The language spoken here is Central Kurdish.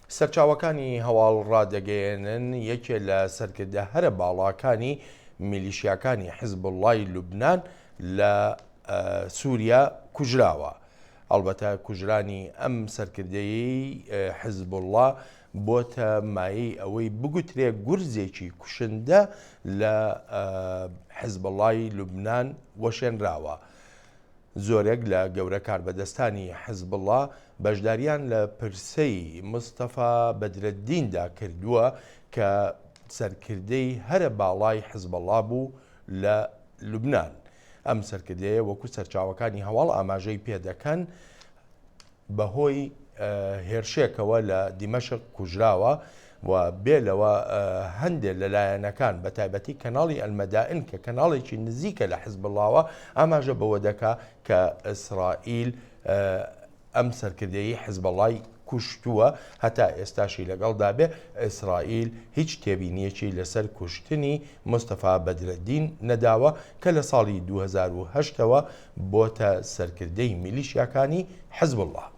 سەرچاوەکانی هەواڵ ڕادەگەیەنن، یەکێ لە سەرکردە هەرە باڵاکانی میلیشیاکانی حزبوڵڵای لوبنان لە سووریا کوژراوە. ئەڵبەتە کوژرانی ئەم سەرکردەیەی حزبوڵڵا بۆتە مایەی ئەوەی بگوترێ گورزێکی کوشندە لە حزبوڵڵای لوبنان وەشێنراوە. زۆرێک لە گەورە کاربەدەستانی حزبوڵڵا بەشداریان لە پرسەی مستەفا بەدرەدیندا کردووە کە سەرکردەی هەرە باڵای حزبەڵا بوو لە لوبنان. ئەم سەرکردەیە وەکو سەرچاوەکانی هەواڵ ئاماژەی پێدەکەن بەهۆی هێرشێکەوە لە دیمەشق کوژراوە و بێ لەوە هەندێک لە لایەنەکان بە تایبەتی کەناڵی ئەلمەدائن کە کەناڵێکی نزیکە لە حزبوڵڵاوە ئاماژە بەوە دەکا کە ئیسرائیل ئەم سەرکردەیەی حزبەڵای کوشتووە، هەتا ئێستاشی لەگەڵدا بێ ئیسرائیل هیچ تێبینییەکی لەسەر کوشتنی مستەفا بەدرەدین نەداوە کە لە ساڵی 2008 ەوە بۆتە سەرکردەی میلیشیاکانی حزبوڵڵا.